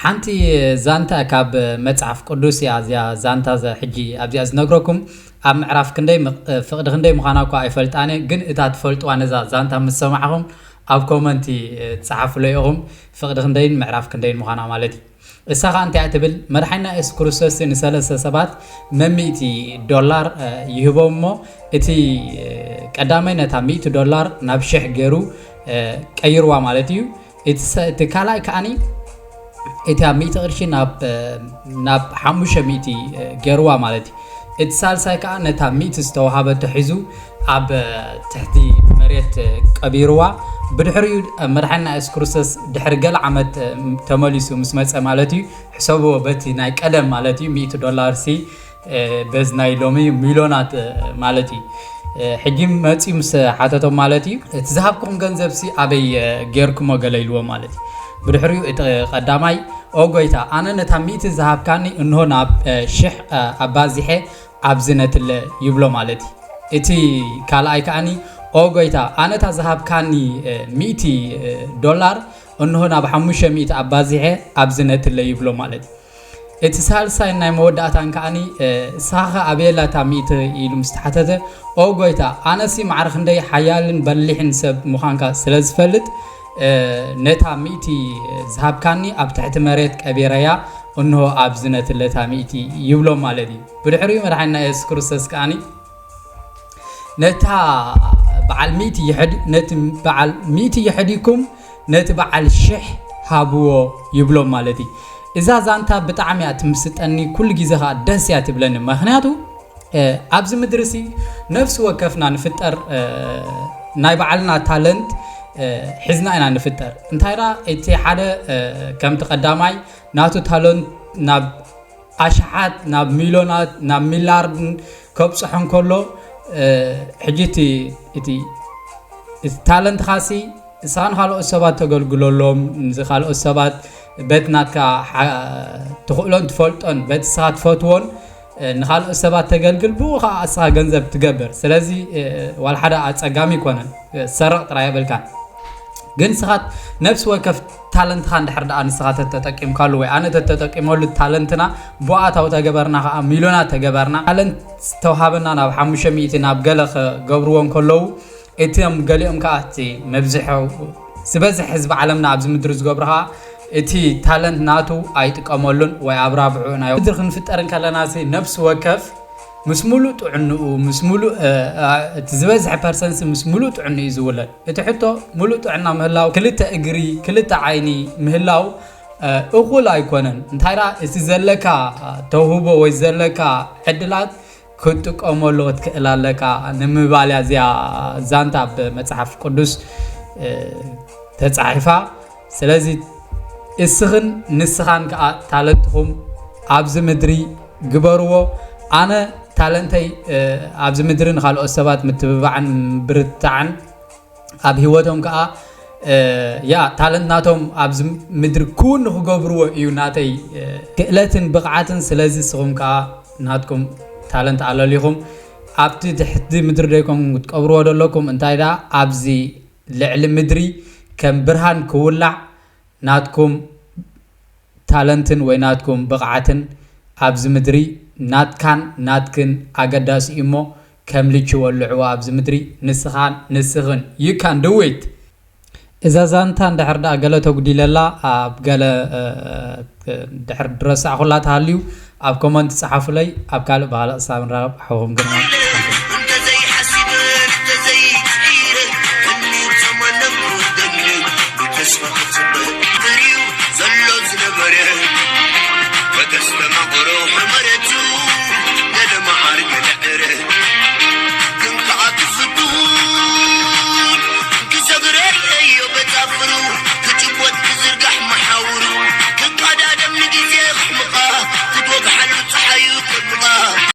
ሓንቲ ዛንታ ካብ መጽሓፍ ቅዱስ እያ። እዚኣ ዛንታ ዘ-፣ ሕጂ ኣብዚኣ ዝነግረኩም ኣብ ምዕራፍ ክንደይ ምቕ-፣ ፍቕዲ ክንደይ ምዃና እኳ ኣይፈልጣን እየ፣ ግን እታ ትፈልጥዋ ነዛ ዛንታ ምስ ሰማዕኹም ኣብ ኮመንቲ ጸሓፉለይ ኢኹም፣ ፍቕዲ ክንደይን ምዕራፍ ክንደይን ምዃና ማለት እዩ። እሳ ኸኣ እንታይ እያ ትብል? መድሓኒና የሱስ ክርስቶስ ንሰለስተ ሰባት መሚእቲ ዶላር፣ እ፣ ይህቦም እሞ፣ እቲ፣ እ፣ ቀዳማይ ነታ ሚእቲ ዶላር ናብ ሽሕ ገይሩ፣ እ፣ ቀይርዋ ማለት እዩ። እቲ ሰ-፣ እቲ ካልኣይ ከኣኒ እታ ሚእቲ ቅርሺ ናብ፣ ናብ ሓሙሽተ ሚእቲ ገይርዋ ማለት እዩ። እቲ ሳልሳይ ከኣ ነታ ሚእቲ ዝተዋሃበቶ ሒዙ ኣብ ትሕቲ መሬት ቀቢርዋ። ብድሕሪኡ መድሓኒና የሱስ ክርስቶስ ድሕሪ ገለ ዓመት ተመሊሱ ምስ መጸ ማለት እዩ። ሕሰብዎ በቲ ናይ ቀደም ማለት እዩ፣ ሚእቲ ዶላር ሲ እ፣ በዚ ናይ ሎሚ ሚልዮናት፣ እ፣ ማለት እዩ። እ፣ ሕጂ መጺኡ ምስ ሓተቶም ማለት እዩ፣ "እቲ ዝሃብኩም ገንዘብሲ ኣበይ፣ እ፣ ጌርኩሞ?" ገለ ኢልዎ ማለት እዩ። ብድሕሪኡ እቲ ቀዳማይ፣ "ኦ ጎይታ፣ ኣነ ነታ ሚእቲ ዝሃብካኒ እንሆ ናብ፣ እ፣ ሽሕ፣ እ፣ ኣባዚሐ ኣብዚ ነትለ" ይብሎ ማለት እዩ። እቲ ካልኣይ ከኣኒ፣ "ኦ ጎይታ፣ ኣነ እታ ዝሃብካኒ፣ እ፣ ሚእቲ፣ እ፣ ዶላር እንሆ ናብ ሓሙሽተ ሚእቲ ኣባዚሐ ኣብዚ ነትለ" ይብሎ ማለት እዩ። እቲ ሳልሳይ ናይ መወዳእታን ከኣኒ፣ እ፣ "ንስኻ ኸ ኣበየላ እታ ሚእቲ?" ኢሉ ምስ ተሓተተ፣ "ኦ ጎይታ፣ ኣነሲ ማዕረ ክንደይ ሓያልን በሊሕን ሰብ ምዃንካ ስለ ዝፈልጥ፣ እ፣ ነታ ሚእቲ ዝሃብካኒ ኣብ ትሕቲ መሬት ቀቢረያ፣ እንሆ ኣብዚ ነትለ እታ ሚእቲ" ይብሎ ማለት እዩ። ብድሕሪኡ መድሓኒና የሱስ ክርስቶስ ከኣኒ፣ ነታ በዓል ሚእቲ ይሕድ-፣ ነቲ በዓል ሚእቲ ይሕዲኩም፣ ነቲ በዓል ሽሕ ሃብዎ ይብሎም ማለት እዩ። እዛ ዛንታ ብጣዕሚ እያ ትምስጠኒ፣ ኩሉ ግዜ ኸኣ ደስ እያ ትብለኒ። ምኽንያቱ፣ እ፣ ኣብዚ ምድሪ ሲ ነፍሲ ወከፍና ንፍጠር፣ እ፣ ናይ ባዕልና ታለንት፣ እ፣ ሒዝና ኢና ንፍጠር። እንታይ ደኣ እቲ ሓደ፣ እ፣ ከምቲ ቀዳማይ ናቱ ታለንት ናብ ኣሽሓት፣ ናብ ሚልዮናት፣ ናብ ሚላርድን ከብጽሖ እንከሎ፣ እ፣ ሕጂ እቲ፣ እቲ፣ እቲ ታለንትኻሲ ንስኻ ንኻልኦት ሰባት ተገልግለሎም፣ ንኻልኦት ሰባት በቲ ናትካ ሓ-፣ ትኽእሎን ትፈልጦን፣ በቲ ንስኻ ትፈትዎን፣ እ፣ ንኻልኦት ሰባት ተገልግል፣ ብኡ ኸዓ ንስኻ ገንዘብ ትገብር። ስለዚ፣ እ፣ ዋላ ሓደ ኣጸጋሚ ኣይኮነን፣ እ፣ ትሰርቕ ጥራይ የብልካን። ግን ንስኻ ነፍሲ ወከፍ ታለንትኻ እንድሕር ደኣ ንስኻ ተተጠቂምካሉ ወይ ኣነ ተተጠቂመሉ ታለንትና ብኣታዊ ተገበርና ኸዓ ሚልዮናት ተገበርና። ታለንት ዝተውሃበና ናብ ሓሙሽተ ሚእቲ ናብ ገለ ክገብርዎ እንከለዉ እቶም ገሊኦም ከኣ እቲ መብዝሒ ዝበዝሕ ህዝቢ ዓለምና ኣብዚ ምድሪ ዝገብሮ ኸኣ እቲ ታለንት ናቱ ኣይጥቀመሉን ወይ ኣብ ራብዕኡ ናይ ምድሪ ክንፍጠር እንከለና ሲ ነፍሲ ወከፍ ምስ ሙሉእ ጥዕንኡ፣ ምስ ሙሉእ፣ እ፣ እ፣ እቲ ዝበዝሐ ፐርሰንት ምስ ሙሉእ ጥዕንኡ እዩ ዝውለድ። እቲ ሕቶ፣ ሙሉእ ጥዕና ምህላው፣ ክልተ እግሪ፣ ክልተ ዓይኒ ምህላው፣ እ፣ እኹል ኣይኮነን። እንታይ ደኣ፣ እቲ ዘለካ ተውህቦ ወይ ዘለካ ዕድላት ክትጥቀመሉ ክትክእል ኣለካ ንምባል እያ እዚኣ ዛንታ ኣብ መጽሓፍ ቅዱስ፣ እ፣ ተጻሒፋ። ስለዚ እስኽን ንስኻን ከኣ ታለንትኹም ኣብዚ ምድሪ ግበርዎ። ኣነ ታለንተይ፣ እ፣ ኣብዚ ምድሪ ንኻልኦት ሰባት ምትብባዕን ምብርትታዕን ኣብ ህይወቶም ከኣ፣ እ፣ ያ ታለንት ናቶም ኣብዚ ምድሪ ክውን ንኽገብርዎ እዩ ናተይ፣ እ፣ ክእለትን ብቕዓትን። ስለዚ እስኹም ከኣ ናትኩም ታለንት ኣለሊኹም ኣብቲ ትሕቲ ምድሪ ደይኮንኩም ክትቀብርዎ ዘለኩም። እንታይ ደኣ ኣብዚ ልዕሊ ምድሪ ከም ብርሃን ክውላዕ ናትኩም ታለንትን ወይ ናትኩም ብቕዓትን ኣብዚ ምድሪ ናትካን ናትክን ኣገዳሲ እዩ እሞ ከም ልቺ ወልዕዎ ኣብዚ ምድሪ። ንስኻን ንስኽን you can do it። እዛ ዛንታ እንድሕር ደኣ ገለ ተጉዲለላ ኣብ ገለ፣ እ፣ እ፣ እንድሕር ድረሳዕኹላ ተሃልዩ ኣብ ኮመንት ጸሓፉለይ። ኣብ ካልእ ብኻልእ ክሳብ ንራኸብ ሓውኹም ግርማ። እንተዘይሓሲበ እንተዘይጽዒረ እኒ ተመነኩ ደሊ ብተስፋ ክትጽበ ጥሪዩ ዘሎ ዝነበረ በተስተማቕሮ ሕመረቱ ገለ መዓር ገለ ዕረ ግን ከዓ ክፍቱን ክሰግረለዮ በጻፍሩ